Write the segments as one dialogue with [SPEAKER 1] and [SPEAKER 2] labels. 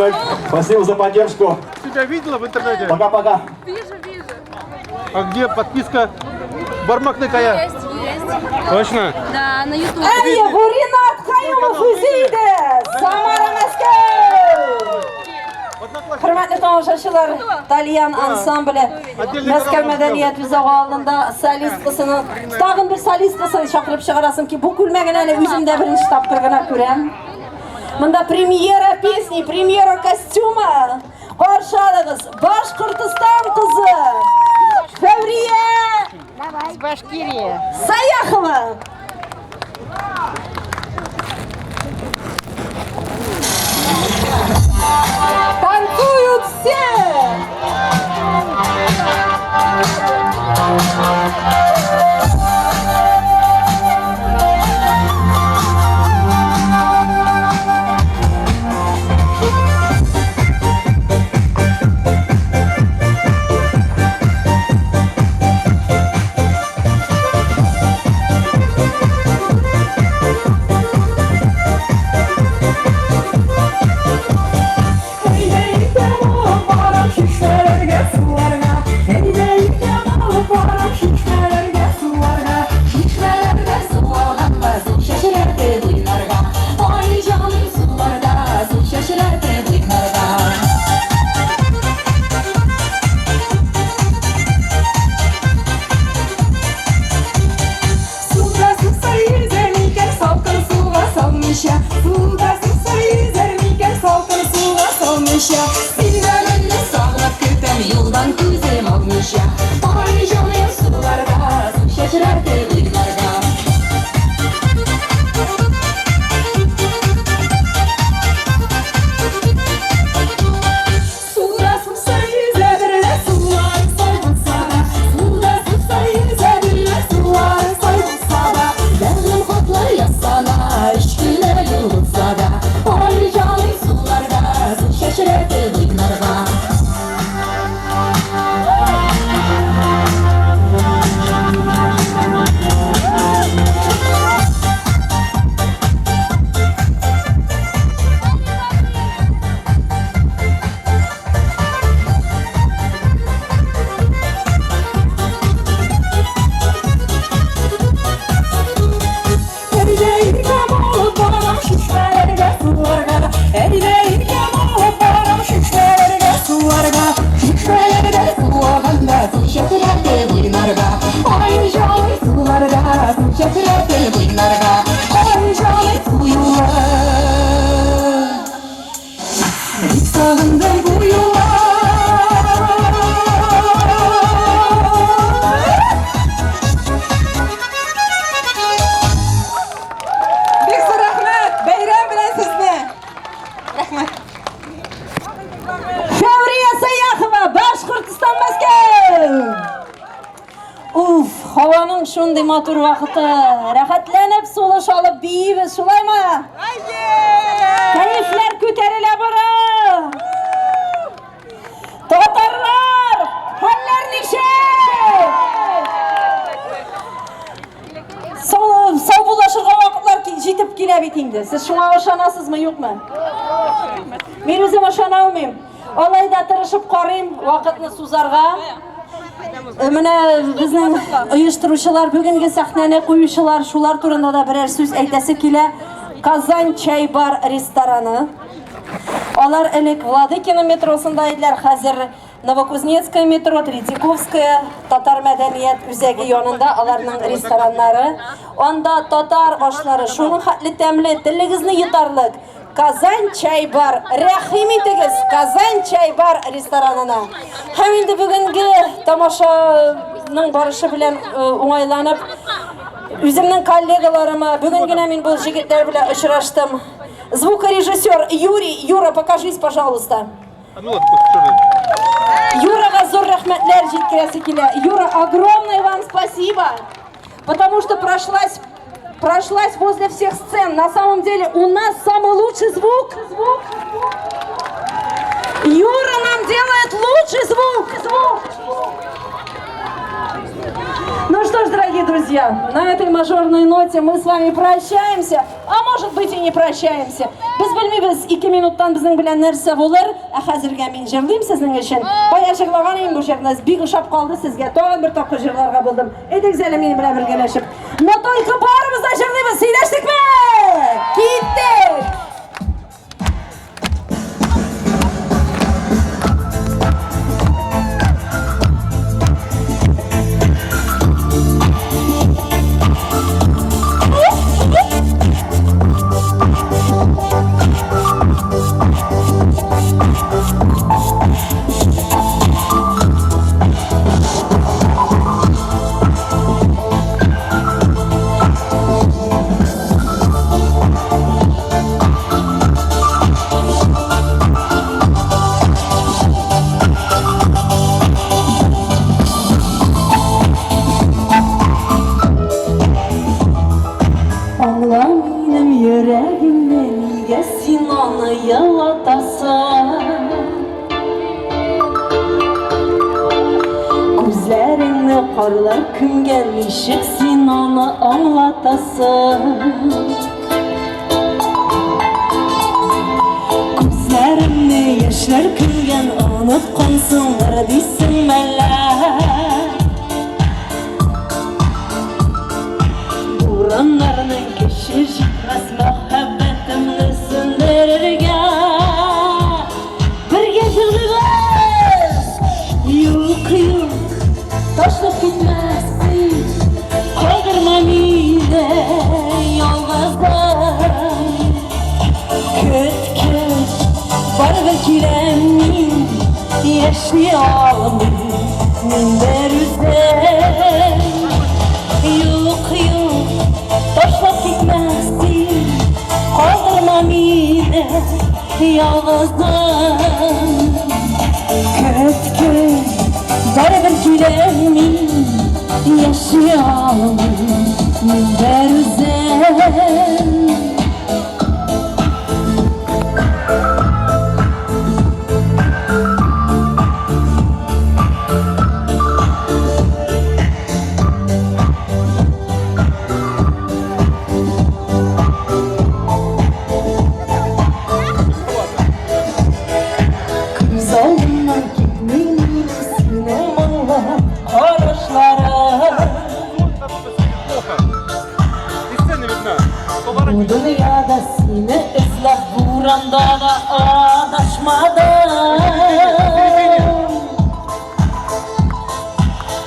[SPEAKER 1] Рәхмәт. Спасибо за поддержку.
[SPEAKER 2] Тебя видела в интернете?
[SPEAKER 1] Пока-пока.
[SPEAKER 3] Вижу, вижу.
[SPEAKER 2] А где подписка? Бармакны кая?
[SPEAKER 3] Есть, есть.
[SPEAKER 2] Точно?
[SPEAKER 3] Да, на YouTube.
[SPEAKER 4] Әйе, бу Ринат Каюмов үзе иде. Самара Мәскәү. Хөрмәтле тамашачылар, Тальян ансамбле Мәскәү мәдәният үзәге алдында солисткасының, тагын бер солисткасын чакырып чыгарасым ки, бу күлмәген әле үзем дә беренче тапкыр гына күрәм. Монда премьера песни, премьера костюма. Каршы алыгыз, Башкортостан кызы Фәүрия
[SPEAKER 5] С Башкирии.
[SPEAKER 4] Саяхова. Танцуют все!
[SPEAKER 6] Әйдә иркәм алып барам чишмәләргә суларга. Әйдә иркәм алып барам чишмәләргә суларга. Чишмәләрдә су алганда су чәчрәтеп уйнарга. Ай җаным суларда су чәчрәтеп уйнарга. Суда сусар йөзәр микән салкын суга салмыйча. Суда сусар йөзәр микән салкын суга салмыйча. Син дә мине сагынып көтәм юлдан күзем алмыйча. Ай җаным суларда су чәчрәтеп уйнарга. Суда сусар йөзә берлә сулар сай булса да. Суда сусар йөзә берлә сулар сай булса да. Бәгърем хатлар язсана, өч кенә юл булса да. Ай җаным суларда су чәчрәтеп уйнарга. Әйдә иркәм алып барам чишмәләргә суларга. Әйдә иркәм алып барам чишмәләргә суларга. Чишмәләрдә су аганда су чәчрәтеп уйнарга. Ай җаным суларда су чәчрәтеп уйнарга. Ай җаным су юлы. Бик сагындым бу юлы.
[SPEAKER 7] Бик зур рәхмәт! Бәйрәм белән сезне! Рәхмәт!
[SPEAKER 4] Фәүрия Саяхова, Башкортостан, Мәскәү! Уф, һаваның шундый матур вакыты. Рәхәтләнеп сулыш алып биибез, шулаймы? Кәефләр күтәрелә бара. Татарлар, хәлләр ничек? Сау, саубуллашырга вакытлар җитеп килә бит инде. Сез шуңа ышанасызмы, юкмы? Мин үзем ышана алмыйм. Алай да тырышып карыйм вакытны сузарга. Менә безнең оештыручылар, бүгенге сәхнәне куючылар, шулар турында да берәр сүз әйтәсе килә. Казан Чай бар рестораны. Алар элек Владыкино метросында иделәр, хәзер Новокузнецкая метро, Третьяковская, Татар мәдәният үзәге янында аларның рестораннары. Анда татар ашлары шуның хәтле тәмле, телегезне йотарлык. Казан Чай бар. Рәхим итегез Казан Чай бар ресторанына. Һәм инде бүгенге тамашаның барышы белән уңайланып, үземнең коллегаларыма, бүген генә мин бу җегетләр белән очраштым. Звукорежиссер Юрий, Юра, покажись, пожалуйста.
[SPEAKER 2] Ну вот, черный.
[SPEAKER 4] Юрага зур рәхмәтләр җиткерәсе килә. Юра, огромное вам спасибо, потому что прошлась возле всех сцен. На самом деле у нас самый лучший звук. Звук. Юра нам делает лучший звук. Звук. Ну что ж, дорогие друзья, на этой мажорной ноте мы с вами прощаемся, а может быть и не прощаемся. Без белмибез, 2 минуттан безнең белән нәрсә булыр, ә хәзергә мин җырлыйм сезнең өчен. Бая җырлаган идем бу җырны, бик ошап калды сезгә. Тагын бер тапкыр җырларга булдым. Әйдәгез әле минем белән бергәләшеп. Но только барыбыз да җырлыйбыз, сөйләштекме? Киттек! Аңла минем йөрәгемне, нигә син аны елатасың? Күзләреңне карлар күмгән, ничек син аны аңлатасың? Күзләремне яшьләр күмгән, оныткансыңдыр дисең мәллә? Бураннарның көче җитмәс мәхәббәтемне сүндерергә. Бергә җырлыйбыз! Юк, юк, ташлап китмәссең, калдырма мине ялгызым. Көт, көт, барыбер киләм мин, яши алмыйм мин берүзем. Юк, юк, ташлап китмәссең, калдырма мине ялгызым. Көт, көт, барыбер киләм мин, яши алмыйм мин берүзем. Күз алдымнан китми минем синең моңлы карашларың.
[SPEAKER 2] Плохо. И сцена видна.
[SPEAKER 4] Бу
[SPEAKER 2] Поворачивай.
[SPEAKER 4] дөньяда сине эзләп буранда да адашмадым.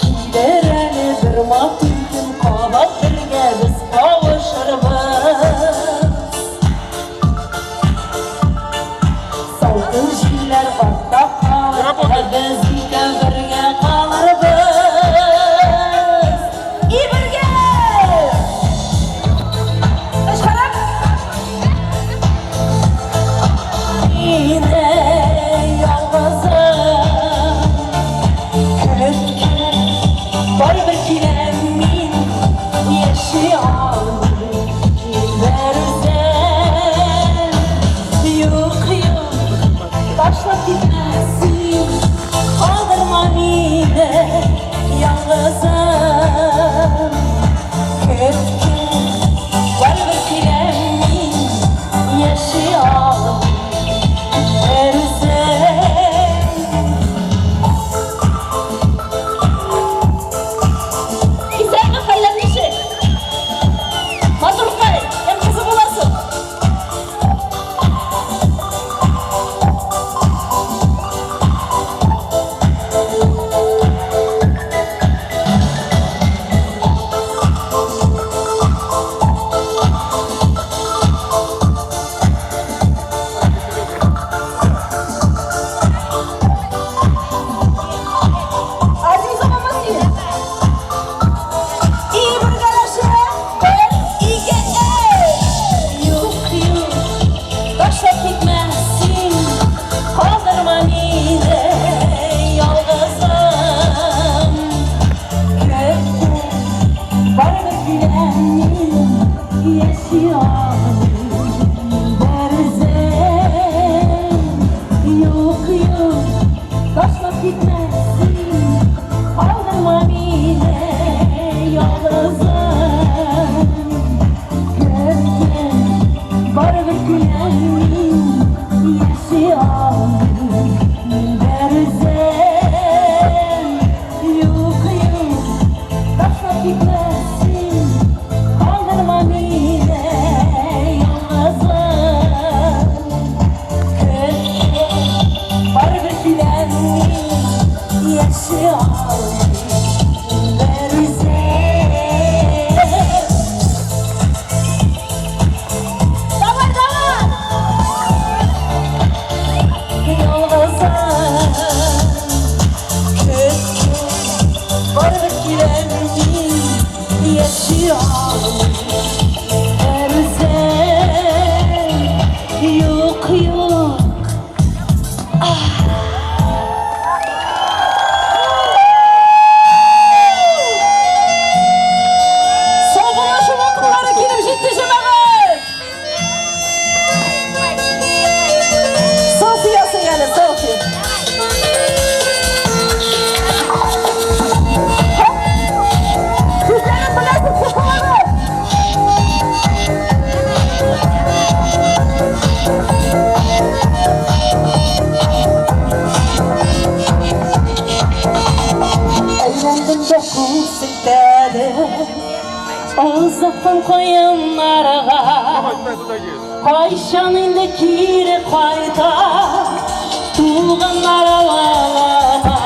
[SPEAKER 4] Килер әле бер матур көн, кабат бергә без кавышырбыз. Салкын җилләр артта калыр, ә без икәү бергә калырбыз. И бергә! Кычкырып! Мине ялгызым. Озаткан каеннарга.
[SPEAKER 2] Давай, туда, туда едешь.
[SPEAKER 4] Кайчан инде кире кайта туганнар авылына?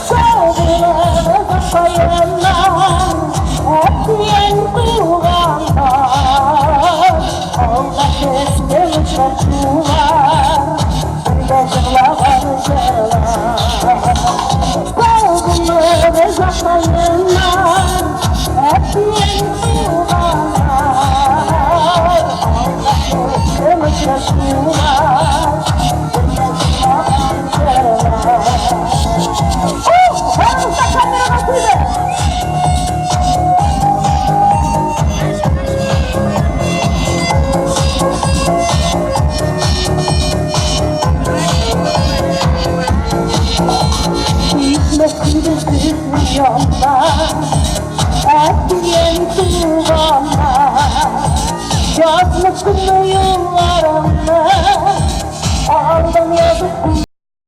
[SPEAKER 4] Сау булыгыз, каеннар, әтиең туганнар. Алда төсле очрашулар, бергә җырлаган җырлар. Сау булыгыз, каеннар, әтиең туганнар. Алда төсле очрашулар, бергә җырлаган җырлар. Ух, барыгыз да камерага куйды! Итмәсен безнең янда, әтиең туганнар. Язмышымны юлларымны алдан язып.